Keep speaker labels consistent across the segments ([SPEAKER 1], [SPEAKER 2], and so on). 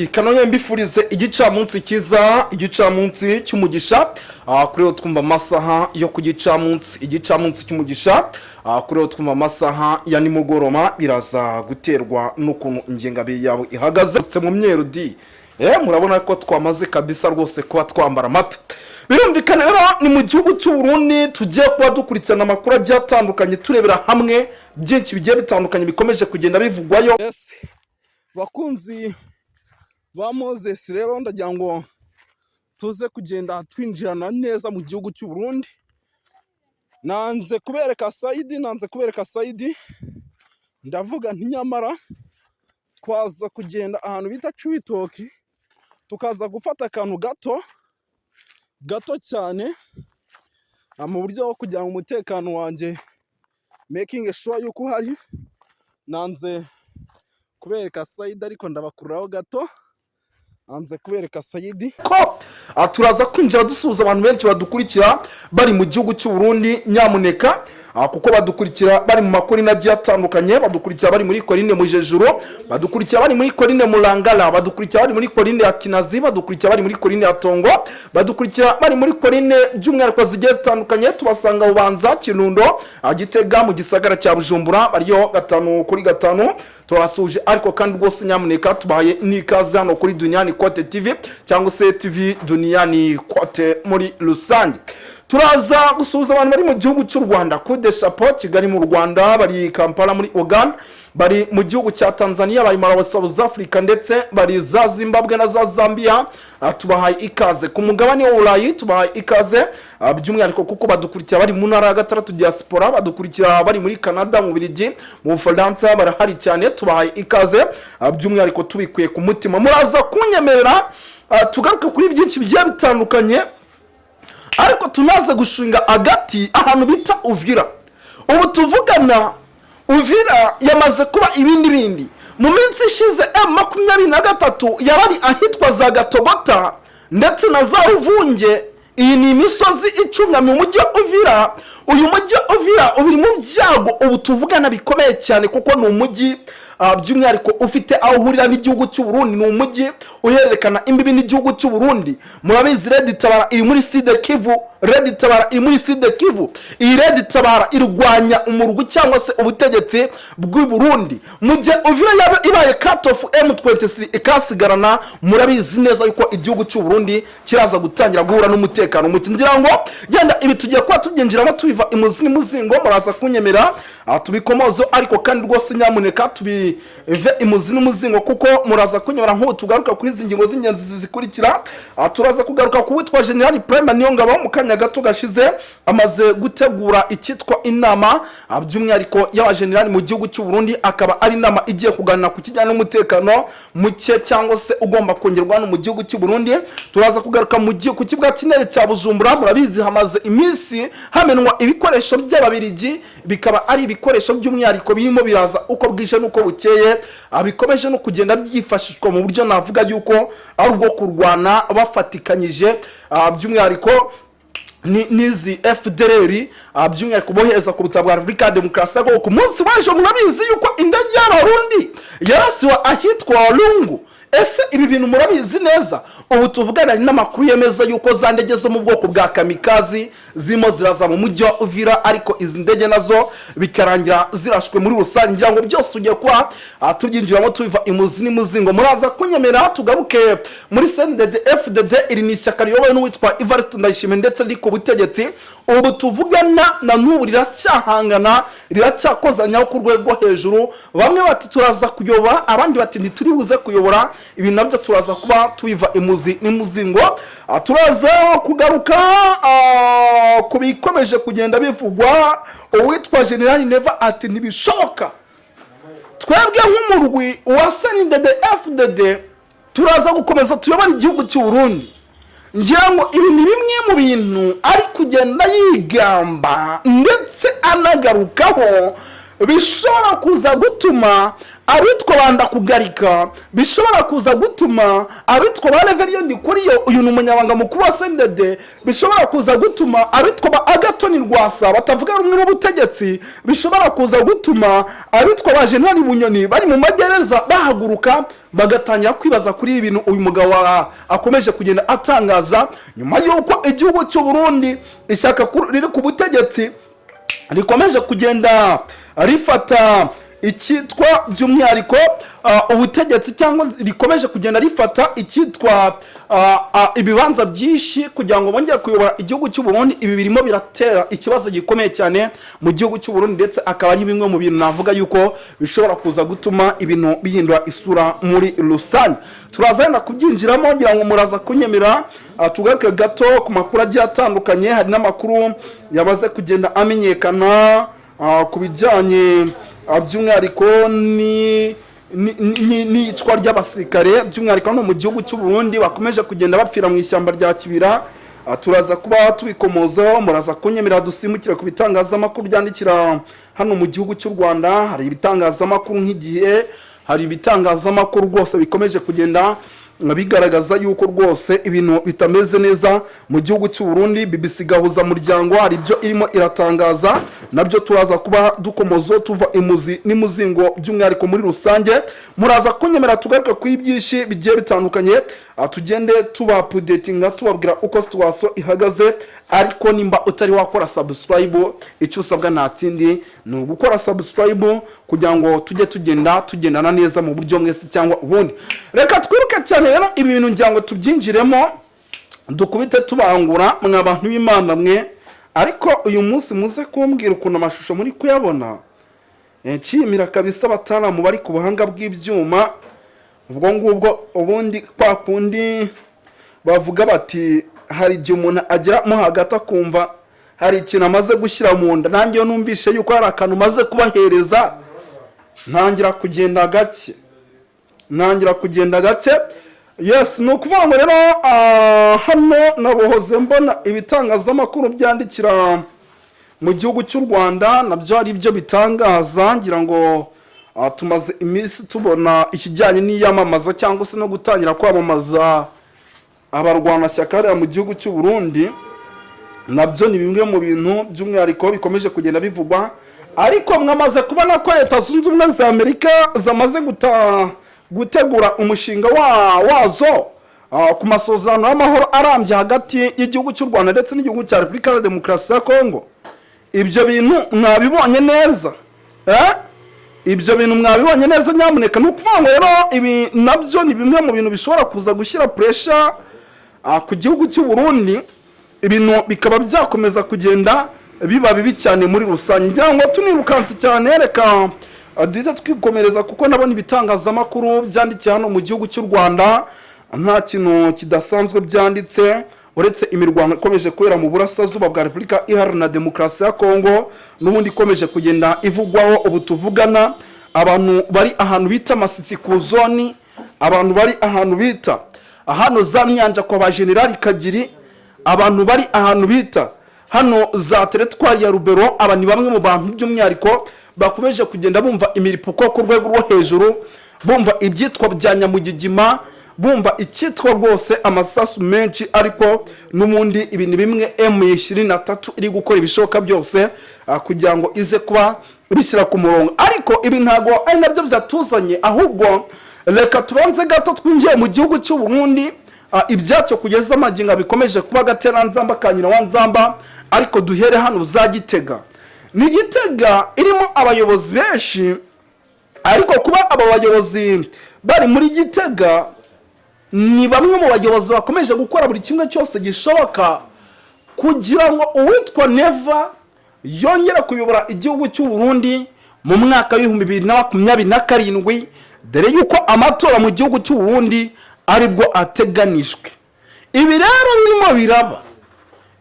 [SPEAKER 1] Kanone mbifurize igicamunsi cyiza, igicamunsi cy'umugisha. Kuri yo twumva amasaha yo ku gicamunsi, igicamunsi cy'umugisha. Kuri yo twumva amasaha ya nimugoroba, biraza guterwa n'ukuntu ingengabihe yawe ihagaze. Se mu myeru di, murabona ko twamaze kabisa rwose kuba twambara amata. Birumvikana rero ni mu gihugu cy'u Burundi tugiye kuba dukurikirana amakuru agiye atandukanye, turebera hamwe byinshi bigiye bitandukanye bikomeje kugenda bivugwayo. Yes. Bakunzi ba Moses, rero ndagira ngo tuze kugenda twinjirana neza mu gihugu cy'u Burundi. Nanze kubereka side, nanze kubereka side, ndavuga nti nyamara twaza kugenda ahantu bita Cibitoki, tukaza gufata akantu gato gato cyane mu buryo bwo kugira ngo umutekano wanjye making sure yuko uhari. Nanze kubereka side, ariko ndabakururaho gato. Nanze kubereka side ko turaza kwinjira dusuhuza abantu benshi badukurikira bari mu gihugu cy'u Burundi. Nyamuneka, kuko badukurikira bari mu makorine agiye atandukanye, badukurikira bari muri korine Mujejuru, badukurikira bari muri korine Murangara, badukurikira bari muri korine ya Kinazi, badukurikira bari muri korine ya Tongo, badukurikira bari muri korine by'umwihariko zigiye zitandukanye. Tubasanga Bubanza, Kirundo, Gitega, mu gisagara cya Bujumbura, bariyo 5 kuri 5. Turabasuhuje, ariko kandi rwose nyamuneka tubahaye n'ikaze hano kuri Duniani Kote TV, cyangwa se TV Duniani Kote muri rusange. Turaza gusuhuza abantu bari mu gihugu cy'u Rwanda, kude chapeau Kigali mu Rwanda, bari Kampala muri Uganda, bari mu gihugu cya Tanzania, bari Malawi, South Africa, ndetse bari za Zimbabwe na za Zambia. Tubahaye ikaze ku mugabane w'Uburayi, tubahaye ikaze by'umwihariko kuko badukurikira bari mu ntara ya gatandatu diaspora, badukurikira bari muri Canada, mu Bubiligi, mu Bufaransa, barahari cyane. Tubahaye ikaze by'umwihariko tubikuye ku mutima. Muraza kunyemerera tugaruke kuri byinshi bigiye bitandukanye, ariko tunaze gushinga agati ahantu bita Uvira. Ubu tuvugana Uvira yamaze kuba ibindi bindi. Mu minsi ishize M23 yarari ahitwa za Gatogota ndetse na za Ruvunge. Iyi ni imisozi icungamye umujyi wa Uvira. Uyu mujyi wa Uvira uri mu byago ubu tuvugana bikomeye cyane, kuko ni umujyi by'umwihariko ufite aho uhurira n'igihugu cy'u Burundi, ni umujyi uhererekana imbibi n'igihugu cy'u Burundi. Murabizi, Red Tabara iri muri Sud Kivu, Red Tabara iri muri Sud Kivu. Iyi Red Tabara irwanya umurwi cyangwa se ubutegetsi bw'u Burundi. Mu gihe Uvira yaba ibaye cut off, M23 ikasigarana, murabizi neza yuko igihugu cy'u Burundi kiraza gutangira guhura n'umutekano muke. Ngira ngo genda ibi tugiye kuba tubyinjiramo tubiva imuzi n'imuzingo. Muraza kunyemera tubikomozo, ariko kandi rwose nyamuneka tubive imuzi n'umuzingo, kuko muraza kunyemera nk'ubu tugaruka kuri izi ngingo z'ingenzi zikurikira. Turaza kugaruka ku witwa General Prime Niyongabo. Mu kanya gato gashize amaze gutegura icyitwa inama by'umwihariko y'abajenerali mu gihugu cy'u Burundi, akaba ari inama igiye kuganira ku kijyanye n'umutekano muke cyangwa se ugomba kongerwa hano mu gihugu cy'u Burundi. Turaza kugaruka mu gihe ku kibuga cy'indege cya Bujumbura. Murabizi, hamaze iminsi hamenwa ibikoresho by'Ababirigi, bikaba ari ibikoresho by'umwihariko birimo biraza uko bwije n'uko bukeye, bikomeje no kugenda byifashishwa mu buryo navuga yuko ari ubwo kurwana bafatikanyije by'umwihariko n'izi FDLR, by'umwihariko bohereza ku butaka bwa Repubulika ya Demokarasi ya Kongo. Ku munsi w'ejo murabizi yuko indege y'Abarundi yarasiwe ahitwa Walungu. Ese ibi bintu murabizi neza? Ubu tuvugana hari n'amakuru yemeza yuko za ndege zo mu bwoko bwa kamikazi zirimo ziraza mu mujyi wa Uvira, ariko izi ndege nazo bikarangira zirashwe muri rusange. Ngira ngo byose ugiye kuba tubyinjiramo tubiva imuzi n'imuzingo. Muraza kunyemera tugaruke muri CNDD FDD. Iri ni ishyaka riyobowe n'uwitwa Evariste Ndayishimiye ndetse riri ku butegetsi ubu tuvugana. Na n'ubu riracyahangana, riracyakozanyaho ku rwego rwo hejuru. Bamwe bati turaza kuyobora, abandi bati ntituri buze kuyobora. Ibi nabyo turaza kuba tubiva imuzi n'imuzingo. Turaza kugaruka ku bikomeje kugenda bivugwa. Uwitwa General Neva ati ntibishoboka, twebwe nk'umurwi wa CNDD FDD turaza gukomeza tuyobora igihugu cy'u Burundi. Ngira ngo ibi ni bimwe mu bintu ari kugenda yigamba ndetse anagarukaho. Bishobora kuza gutuma abitwa Bandakugarika, bishobora kuza gutuma abitwa ba Reverien Ndikuriyo, uyu ni umunyabanga mukuru wa CNDD, bishobora kuza gutuma abitwa ba Agathon Rwasa batavuga rumwe n'ubutegetsi, bishobora kuza gutuma abitwa ba General Bunyoni bari mu magereza bahaguruka bagatangira kwibaza kuri ibi bintu uyu mugabo akomeje kugenda atangaza, nyuma y'uko igihugu cy'u Burundi, ishyaka riri ku butegetsi, rikomeje kugenda rifata icyitwa by'umwihariko ubutegetsi, cyangwa rikomeje kugenda rifata icyitwa ibibanza byinshi kugira ngo bongere kuyobora igihugu cy'u Burundi. Ibi birimo biratera ikibazo gikomeye cyane mu gihugu cy'u Burundi, ndetse akaba ari bimwe mu bintu navuga yuko bishobora kuza gutuma ibintu bihindura isura muri rusange. Turaza wenda kubyinjiramo, ngira ngo muraza kunyemera tugaruke gato ku makuru agiye atandukanye. Hari n'amakuru yamaze kugenda amenyekana ku bijyanye by'umwihariko ni n'iyicwa ry'abasirikare, by'umwihariko hano mu gihugu cy'u Burundi, bakomeje kugenda bapfira mu ishyamba rya Kibira. Turaza kuba tubikomozaho. Muraza kunyemerera dusimbukire ku bitangazamakuru byandikira hano mu gihugu cy'u Rwanda. Hari ibitangazamakuru nk'Igihe, hari ibitangazamakuru rwose bikomeje kugenda bigaragaza yuko rwose ibintu bitameze neza mu gihugu cy'u Burundi. BBC Gahuza Muryango hari ibyo irimo iratangaza, nabyo turaza kuba dukomozo tuva imuzi n'imuzingo by'umwihariko muri rusange. Muraza kunyemera tugaruke kuri byinshi bigiye bitandukanye, tugende tuba updatinga, tubabwira uko situation ihagaze. Ariko nimba utari wakora subscribe, icyo usabwa nta kindi, ni ugukora subscribe kugira ngo tujye tugenda tugendana neza mu buryo mwese cyangwa ubundi. Reka twiruke cyane rero, ibi bintu ngira ngo tubyinjiremo, dukubite tubangura, mwa bantu b'Imana mwe. Ariko uyu munsi muze kumbwira ukuntu amashusho muri kuyabona. Nshimira kabisa abataramu bari ku buhanga bw'ibyuma. Ubwo ngubwo ubundi kwa kundi bavuga bati hari igihe umuntu ageramo hagati akumva hari ikintu amaze gushyira mu nda. Nanjye iyo numvishe yuko hari akantu umaze kubahereza, ntangira kugenda gake, ntangira kugenda gake. Yes, ni ukuvuga ngo rero hano nabohoze mbona ibitangazamakuru byandikira mu gihugu cy'u Rwanda nabyo hari ibyo bitangaza. Ngira ngo tumaze iminsi tubona ikijyanye n'iyamamaza cyangwa se no gutangira kwamamaza abarwanashyaka hariya mu gihugu cy'u Burundi. Nabyo ni bimwe mu bintu by'umwihariko bikomeje kugenda bivugwa. Ariko mwamaze kubona ko Leta Zunze Ubumwe za Amerika zamaze gutegura umushinga wazo ku masezerano y'amahoro arambye hagati y'igihugu cy'u Rwanda ndetse n'igihugu cya Repubulika ya Demokarasi ya Kongo. Ibyo bintu mwabibonye neza, eh? Ibyo bintu mwabibonye neza nyamuneka? Ni ukuvuga ngo rero ibi nabyo ni bimwe mu bintu bishobora kuza gushyira pressure ku gihugu cy'u Burundi, ibintu bikaba byakomeza kugenda biba bibi cyane muri rusange. Ngira ngo tunirukanse cyane, reka duhite twikomereza, kuko nabona ibitangazamakuru byandikiye hano mu gihugu cy'u Rwanda nta kintu kidasanzwe byanditse, uretse imirwano ikomeje kubera mu burasirazuba bwa Repubulika Iharanira Demokarasi ya Kongo, n'ubundi ikomeje kugenda ivugwaho. Ubu tuvugana, abantu bari ahantu bita Masisi ku zone, abantu bari ahantu bita hano za Myanja kwa ba Generali Kagiri, abantu bari ahantu bita hano za teritwari ya Rubero, aba ni bamwe mu bantu by'umwihariko bakomeje kugenda bumva imiripuko ku rwego rwo hejuru, bumva ibyitwa bya nyamugigima, bumva icyitwa rwose amasasu menshi. Ariko n'ubundi ibi ni bimwe M23 iri gukora ibishoboka byose kugira ngo ize kuba bishyira ku murongo. Ariko ibi ntabwo ari nabyo byatuzanye, ahubwo reka tubanze gato twinjiye mu gihugu cy'u Burundi. Ibyacyo kugeza amagingo bikomeje kuba agateranzamba ka nyina wa nzamba. Ariko duhere hano za Gitega. Ni Gitega irimo abayobozi benshi, ariko kuba aba bayobozi bari muri Gitega, ni bamwe mu bayobozi bakomeje gukora buri kimwe cyose gishoboka kugira ngo uwitwa Neva yongere kuyobora igihugu cy'u Burundi mu mwaka w'2027, dore yuko amatora mu gihugu cy'u Burundi aribwo ateganijwe. Ibi rero birimo biraba,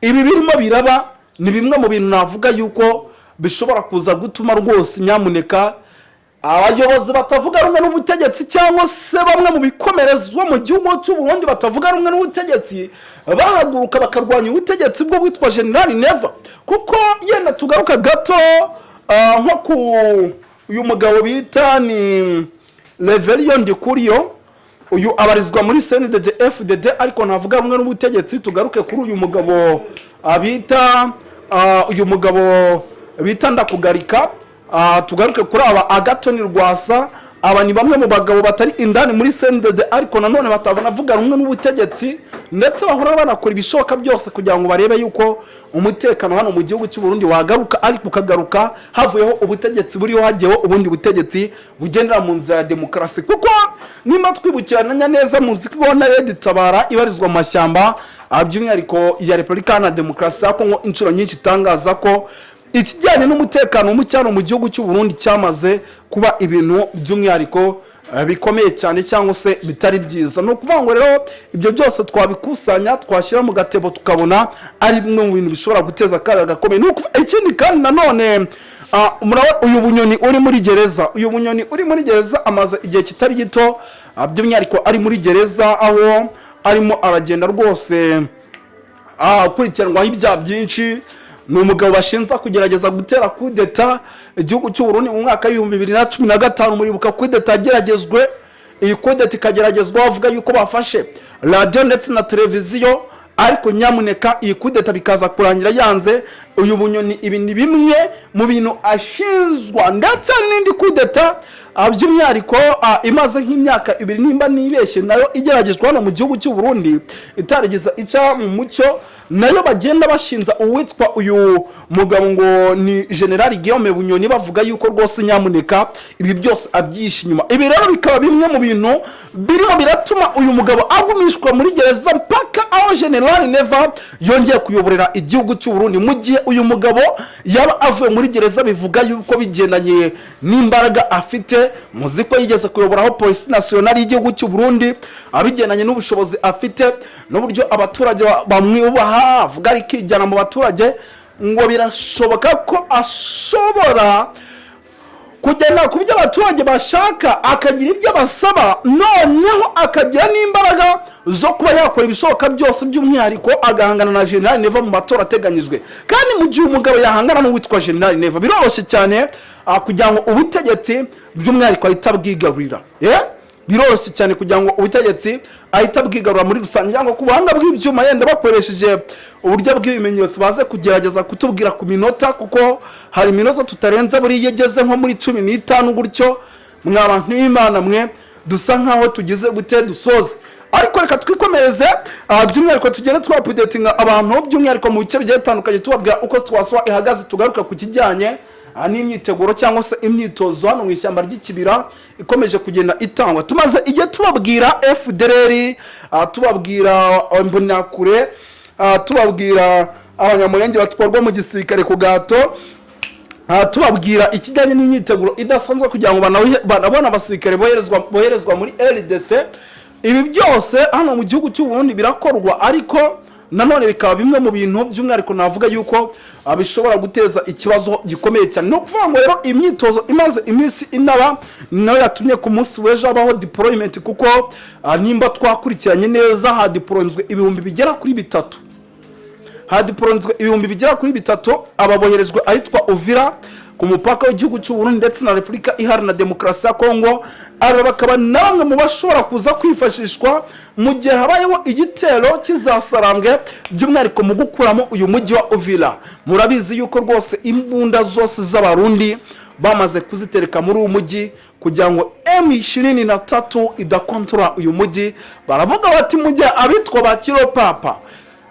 [SPEAKER 1] ibi birimo biraba ni bimwe mu bintu navuga yuko bishobora kuza gutuma rwose nyamuneka abayobozi batavuga rumwe n'ubutegetsi, cyangwa se bamwe mu bikomerezwa mu gihugu cy'u Burundi batavuga rumwe n'ubutegetsi, bahaguruka bakarwanya ubutegetsi bwo witwa Generali Neva. Kuko yenda tugaruka gato nko ku uyu mugabo bita ni Reverien Ndikuriyo, uyu abarizwa muri CNDD FDD, ariko ntavuga rumwe n'ubutegetsi. Tugaruke kuri uyu mugabo bita uyu mugabo bita Ndakugarika, tugaruke kuri aba Agathon Rwasa. Aba ni bamwe mu bagabo batari indani muri CNDD, ariko nanone batanavuga rumwe n'ubutegetsi, ndetse bahora banakora ibishoboka byose kugira ngo barebe yuko umutekano hano mu gihugu cy'u Burundi wagaruka, ariko ukagaruka havuyeho ubutegetsi buriho, hagiyeho ubundi butegetsi bugendera mu nzira ya demokarasi. Kuko nimba twibukiranya neza, muzi ko na RED Tabara ibarizwa mu mashyamba, by'umwihariko ya Repubulika Iharanira Demokarasi ya Kongo, inshuro nyinshi itangaza ko ikijyanye n'umutekano muke hano mu gihugu cy'u Burundi cyamaze kuba ibintu by'umwihariko bikomeye cyane cyangwa se bitari byiza. Ni ukuvuga ngo rero ibyo byose twabikusanya, twashyira mu gatebo, tukabona ari bimwe mu bintu bishobora guteza akaga gakomeye. Ikindi kandi nanone, murabona uyu Bunyoni uri muri gereza, uyu Bunyoni uri muri gereza amaze igihe kitari gito, by'umwihariko ari muri gereza, aho arimo aragenda rwose akurikiranwaho ibyaha byinshi. Ni umugabo bashinja kugerageza gutera kudeta igihugu cy'u Burundi mu mwaka w'2015. Muribuka kudeta yageragezwe, iyi kudeta ikageragezwa bavuga yuko bafashe radiyo ndetse na televiziyo, ariko nyamuneka iyi kudeta bikaza kurangira yanze. Uyu Bunyoni ibi ni bimwe mu bintu ashinzwa, ndetse n'indi kudeta by'umwihariko imaze nk'imyaka 2 nimba nibeshye, nayo igeragezwa hano mu gihugu cy'u Burundi itarigeze ica mu mucyo, nayo bagenda bashinza uwitwa uyu mugabo ngo ni General Guillaume Bunyoni, bavuga yuko rwose nyamuneka ibi byose abyihishe inyuma. Ibi rero bikaba bimwe mu bintu birimo biratuma uyu mugabo agumishwa muri gereza mpaka aho General Neva yongeye kuyoborera igihugu cy'u Burundi. Mu gihe uyu mugabo yaba avuye muri gereza, bivuga yuko bigendanye n'imbaraga afite, muzi ko yigeze kuyoboraho Police Nationale y'igihugu cy'u Burundi, abigendanye n'ubushobozi afite n'uburyo abaturage bamwubaha, avuga ari kijyana mu baturage, ngo birashoboka ko ashobora kugenda ku byo abaturage bashaka, akagira ibyo basaba, noneho akagira n'imbaraga zo kuba yakora ibishoboka byose, by'umwihariko agahangana na General Neva mu matora ateganyijwe. Kandi mu gihe umugabo yahangana n'uwitwa General Neva, biroroshye cyane kugira ngo ubutegetsi by'umwihariko ahita abwigarurira. Biroroshye cyane kugira ngo ubutegetsi ahita abwigarura muri rusange, cyangwa ku buhanga bw'ibyuma yenda bakoresheje uburyo bw'ibimenyetso baze kugerageza kutubwira ku minota, kuko hari iminota tutarenze. Buriya igeze nko muri 15 gutyo, mwa bantu b'Imana mwe, dusa nkaho tugize gute, dusoze. Ariko reka twikomereze, by'umwihariko tugende twaupdatinga abantu, by'umwihariko mu bice bigiye bitandukanye, tubabwira uko situation ihagaze. Tugaruka ku kijyanye n'imyiteguro cyangwa se imyitozo hano mu ishyamba ry'Ikibira ikomeje kugenda itangwa. Tumaze igihe tubabwira FDLR, tubabwira Imbonerakure, tubabwira Abanyamurenge batwarwa mu gisirikare ku gahato, tubabwira ikijyanye n'imyiteguro idasanzwe kugira ngo banabone abasirikare boherezwa muri RDC. Ibi byose hano mu gihugu cy'u Burundi birakorwa, ariko nanone bikaba bimwe mu bintu by'umwihariko navuga yuko bishobora guteza ikibazo gikomeye cyane. Ni ukuvuga ngo rero imyitozo imaze iminsi inaba nayo yatumye ku munsi w'ejo habaho deployment, kuko nimba twakurikiranye neza, hadeployinzwe 3,000, hadeployinzwe 3,000. Aba boherejwe ahitwa Uvira ku mupaka w'igihugu cy'u Burundi ndetse na Repubulika Iharanira Demokarasi ya Kongo. Aba bakaba na bamwe mu bashobora kuza kwifashishwa mu gihe habayeho igitero kizasarambwe, by'umwihariko mu gukuramo uyu mujyi wa Uvira. Murabizi yuko rwose imbunda zose z'Abarundi bamaze kuzitereka muri uyu mujyi kugira ngo M23 idakontorora uyu mujyi. Baravuga bati mu gihe abitwa ba Kiropapa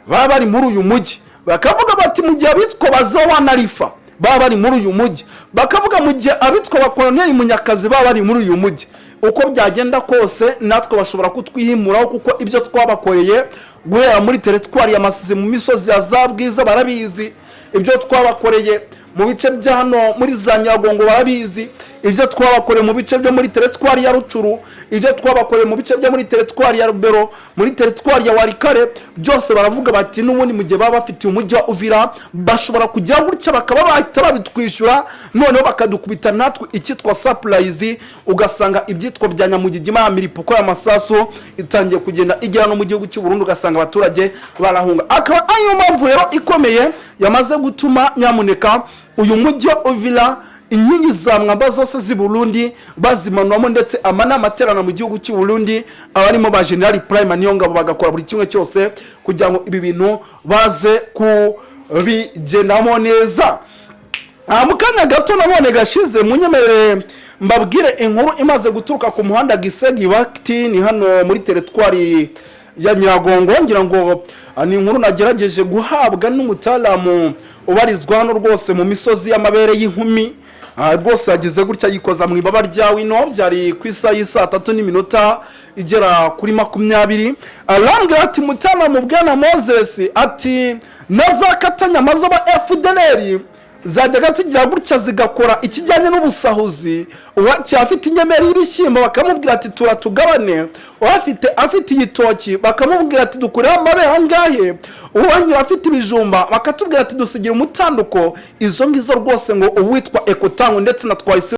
[SPEAKER 1] baba bari muri uyu mujyi, bakavuga bati mu gihe abitwa bazowa na Rifa baba bari muri uyu mujyi, bakavuga mu gihe abitwa ba Koloneli Munyakazi baba bari muri uyu mujyi, uko byagenda kose natwe bashobora kutwihimuraho, kuko ibyo twabakoreye guhera muri teritwari ya Masisi mu misozi ya za Bwiza barabizi, ibyo twabakoreye mu bice bya hano muri za Nyiragongo barabizi, ibyo twabakoreye mu bice byo muri teritwari ya Rutshuru, ibyo twabakoreye mu bice byo muri teritwari ya Rubero, muri teritwari ya Walikale byose, baravuga bati n'ubundi mu gihe baba bafitiye umujyi wa Uvira, bashobora kugira gutya bakaba bahita babitwishyura, noneho bakadukubita natwe icyitwa surprise, ugasanga ibyitwa bya nyamugigima ya milipuko y'amasasu itangiye kugenda igera no mu gihugu cy'u Burundi, ugasanga abaturage barahunga. Akaba ariyo mpamvu rero ikomeye yamaze gutuma nyamuneka uyu mugabo General Neva Uyu mujyi wa Uvira, inkingi za mwamba zose z'i Burundi bazimanuramo, ndetse amanama aterana mu gihugu cy'u Burundi, abarimo ba General Prime Niyongabo bagakora buri kimwe cyose kugira ngo ibi bintu baze kubigendamo neza. Aha mu kanya gato nabone gashize, munyemerere mbabwire inkuru imaze guturuka ku muhanda Gisegi Bakiti, ni hano muri teritwari ya Nyiragongo. Ngira ngo ni inkuru nagerageje guhabwa n'umutaramu ubarizwa hano rwose mu misozi y'amabere y'inkumi. Rwose yagize gutya yikoza mu ibaba rya wino. Byari ku isaha y'isaa 3:20. Arambwira ati: "Mutaramu bwana Moses," ati, "na za katanyama z'aba FDLR zajyaga zigira gutya zigakora ikijyanye n'ubusahuzi. Uwakira afite ingemeri y'ibishyimbo bakamubwira ati: 'Turatugabane.' Uwafite afite igitoki bakamubwira ati: 'Dukureho amabere angahe?' Uwanyura afite ibijumba bakatubwira ati: 'Dusigira umutanduko.' Izo ngizo rwose ngo uwitwa Ekotango ndetse na Twahise."